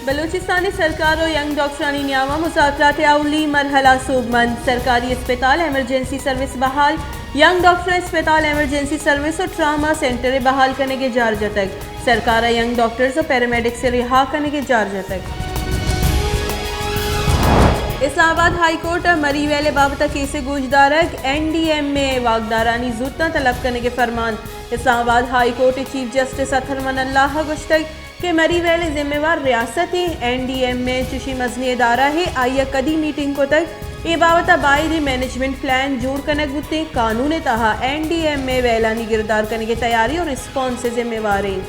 بلوچستان ءِ سرکار ءُ ینگ ڈاکٹرانی نیام ءَ مذاکرات ءِ اولی مرحلہ سوبمند، سرکاری اسپتال ایمرجنسی سروس بحال، ینگ ڈاکٹر اسپتال ایمرجنسی سروس ءُ ٹراما سینٹر ءِ بحال کنگ ءِ جار جتگ، سرکار ءَ ینگ ڈاکٹرز ءُ پیرامیڈکس ءِ رہا کنگ ءِ جار جتگ۔ اسلام آباد ہائی کورٹ ءَ مری ویل ءِ بابت ءَ کیس ءِ گوشدارگ، این ڈی ایم اے ءِ واکدارانی زوتاں طلب کنگ ءِ فرمان۔ اسلام آباد ہائی کورٹ ءِ چیف جسٹس اطہر من اللہ ءَ گوشتگ کہ مری ویل ءِ ذمہ وار ریاست ایں، این ڈی ایم اے چوشیں مزنیں ادارہ ہے، آئی ءَ کدی میٹنگ کتگ؟ اے بابت ءَ باید ایں مینجمنٹ پلان جوڑ کنگ بوتیں، قانون ءِ تہا این ڈی ایم اے ویلانی گردار کنگ ءِ تیاری ءُ ریسپانس ءِ ذمہ وار ایں۔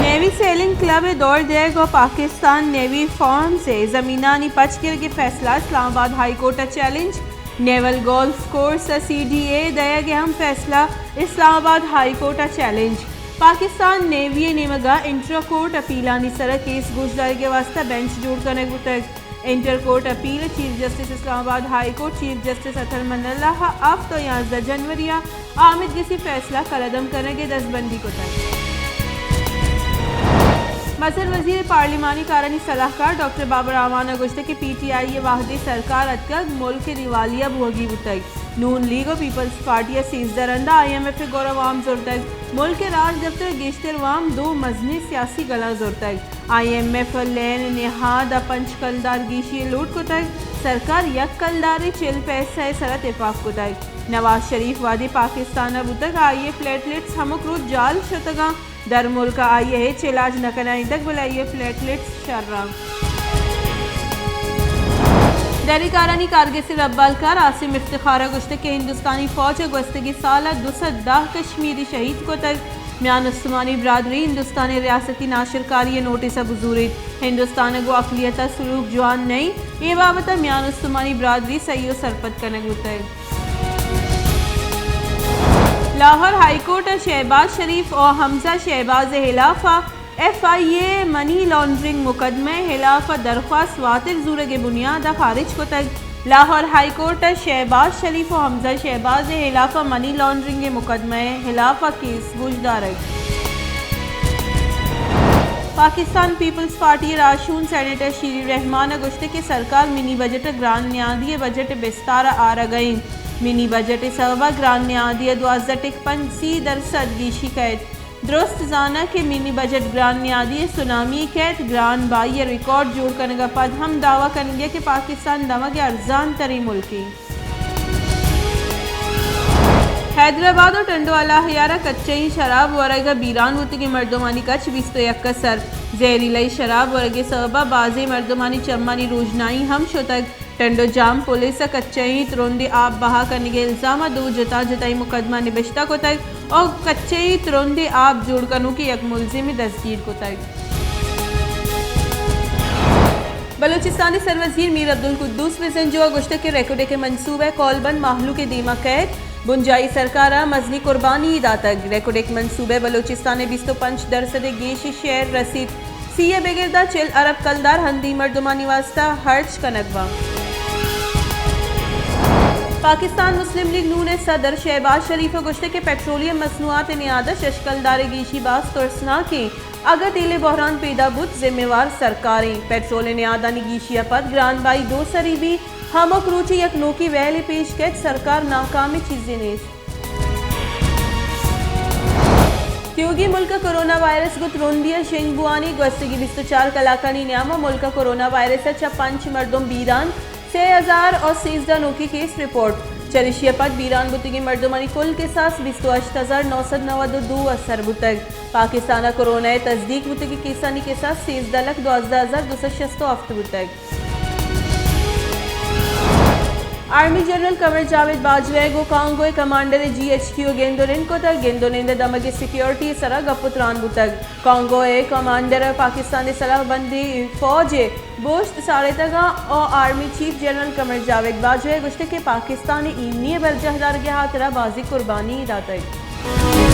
نیوی سیلنگ کلب ءِ دور دیگ ءُ پاکستان نیوی فارمز ءِ زمینانی پچ گرگ ءِ فیصلہ، اسلام آباد ہائی کورٹ ءَ چیلنج، نیول گولف کورس ءَ سی ڈی اے دئیگ ءِ ہم فیصلہ، اسلام آباد ہائی کورٹ ءَ چیلنج۔ پاکستان نیوی ءِ نیمگ ءَ انٹرا کورٹ اپیلانی سر ءَ کیس گوشدارگ ءِ واستہ بینچ جوڑ کنگ بوتگ۔ انٹر کورٹ اپیل ءِ چیف جسٹس اسلام آباد ہائی کورٹ چیف جسٹس اطہر من اللہ ءَ ہفت ءُ یازدہ جنوری ءَ آمدگسی فیصلہ قلعدم کنگ ءِ دزبندی کتگ۔ مزن وزیر پارلیمانی کارانی سلاہکار ڈاکٹر بابر اعوان ءَ گوشتگ کہ پی ٹی آئی ءِ وہدے سرکار اتکگ، ملک ءِ دیوالیہ بوہگی بوتگ۔ نون لیگ ءُ پیپلز پارٹی ءَ سیزدہ رند ءَ آئی ایم ایف ءِ گورا وام زرتگ۔ ملک ءِ راجدپتر ءِ گیشتر وام دو مزنیں سیاسی گلاں زرتگ۔ آئی ایم ایف ءَ لین ءِ نہاد ءَ پنچ کلدار گیشی ءِ لوٹ کتگ۔ سرکار یک کلدار ءِ چل پیسہ ءِ سر ءَ تپاک کتگ۔ نواز شریف وہدے پاکستان ءَ بوتگ، آئی ءِ پلیٹلیٹس ہمک روچ جال شتگاں۔ درملک ءَ آئی ءَ ہچ علاج نہ کنائینتگ، بلے آئی ءِ پلیٹلیٹس شر اَنت۔ دری کارانی کارگس ءِ ربالکار عاصم افتخار ءَ گوشتگ کہ ہندوستانی فوج ءَ گوستگیں سال ءَ دو سد دہ کشمیری شہید کتگ۔ میان استمانی برادری ہندوستان ءِ ریاستی ناشرکاری ءِ نوٹس ءَ بزوریت۔ ہندوستان ءَ گوں اقلیت ءَ سلوک جوان نہ اِنت۔ اے بابت ءَ میان استمانی برادری سہی ءُ سرپد کنگ بوتگ۔ لاہور ہائی کورٹ ءَ شہباز شریف ءُ حمزہ شہباز ءِ ہلاف ءَ ایف آئی اے منی لانڈرنگ مقدمہ ءِ ہلاف ءَ درخواست واتر زورگ ءِ بنیاد ءَ خارج کتگ۔ لاہور ہائی کورٹ ءَ شہباز شریف ءُ حمزہ شہباز ءِ ہلاف ءَ منی لانڈرنگ ءِ مقدمہ ءِ ہلاف ءَ کیس گوشدارگ۔ پاکستان پیپلز پارٹی ءِ راہشون سینیٹر شیری رحمان ءَ گوشتگ کہ سرکار منی بجٹ ءَ گران نیادی ءِ بجٹ ءِ بستار ءَ آرگ ءَ اِنت۔ منی بجٹ ءِ سبب ءَ گران نیادی ءَ دوازدہ ٹک پنچ سی درسد گیشی کئیت۔ درست زاناں کہ منی بجٹ گران نیادی ءِ سونامی ءَ کئیت، گران بہائی ءِ ریکارڈ جوڑ کنگ ءَ پد ہم دعویٰ کنگی ءَ کہ پاکستان دمگ ءِ ارزان تریں ملکے۔ حیدرآباد ءُ ٹنڈو الاحیار ءَ کچہی شراب ورگ ءَ بیران بوتگیں مردمانی کچ بیست ءُ یک ءَ سر۔ زہریلہ شراب ورگ ءِ سبب ءَ بازیں مردمانی چمانی روژنائی ہم شتگ۔ ٹنڈو جام پولیس ءَ کچہی ترندیں آپ بہا کنگ ءِ الزام ءَ دو جتا جتائیں مقدمہ نبشتہ کتگ ءُ کچہی ترندیں آپ جوڑ کنوکیں یک ملزمے دزگیر کتگ۔ بلوچستان ءِ سروزیر میر عبدالقدوس بزنجو ءَ گوشتگ کہ ریکوڈک ءِ منصوبہ کولبند مہلوک ءِ دیم ءَ کئیت، بنجاہی سرکار ءَ مزنیں قربانی داتگ۔ ریکوڈک منصوبہ بلوچستان ءِ بیست ءُ پنچ درسد ءِ گیشی شیئر رسیت، سی ءَ بگر داں چل ارب کلدار ہندی مردمانی واستہ ہرچ کنگ بنت۔ پاکستان مسلم لیگ نون ءِ صدر شہباز شریف ءَ گوشتگ کہ پٹرولیم مصنوعات ءِ نیاد ءَ شش کلدار ءِ گیشی باز ترسناک ایں۔ اگاں تیل ءِ بحران پیدا بوت، ذمہ وار سرکار ایں۔ پٹرول ءِ نیادانی گیشی ءَ پد گران بہائی دو سری بیت، ہمک روچ ءَ یک نوکیں ویلے پیش کیت، سرکار ناکامیں چیزے نیست۔ تیوگیں ملک ءَ کرونا وائرس گوں ترندی ءَ شنگ بوانی۔ گوستگیں بیست ءُ چار کلاکانی نیام ءَ ملک ءَ کرونا وائرس ءَ چہ پنچ مردم بیران، سے ہزار ءُ سیزدہ نوکیں کیس رپورٹ۔ چریشی ءَ پد بیران بوتگیں مردمانی کل کساس بیست ءُ ہشت ہزار نو سد نود ءُ دو ءَ سر بوتگ۔ پاکستان ءَ کرونا ءِ تصدیق بوتگیں کیسانی کساس سیزدہ لکھ دوازدہ ہزار دو سد شست ءُ ہفت بوتگ۔ آرمی جنرل قمر جاوید باجوہ ءَ گوں کانگو ءِ کمانڈر ءِ جی ایچ کیو ءَ گند ءُ نند کتگ۔ گند ءُ نند ءَ دمگ ءِ سیکیورٹی ءِ سرا گپ ءُ تران بوتگ۔ کانگو ءِ کمانڈر ءَ پاکستان ءِ سلاہ بندیں فوج ءِ بوشت ساڑیتگ ءُ آرمی چیف جنرل قمر جاوید باجوہ ءَ گوشتگ کہ پاکستان ءِ ایمنی ءِ برجاہ دارگ ءِ ہاترا بازیں قربانی داتگ۔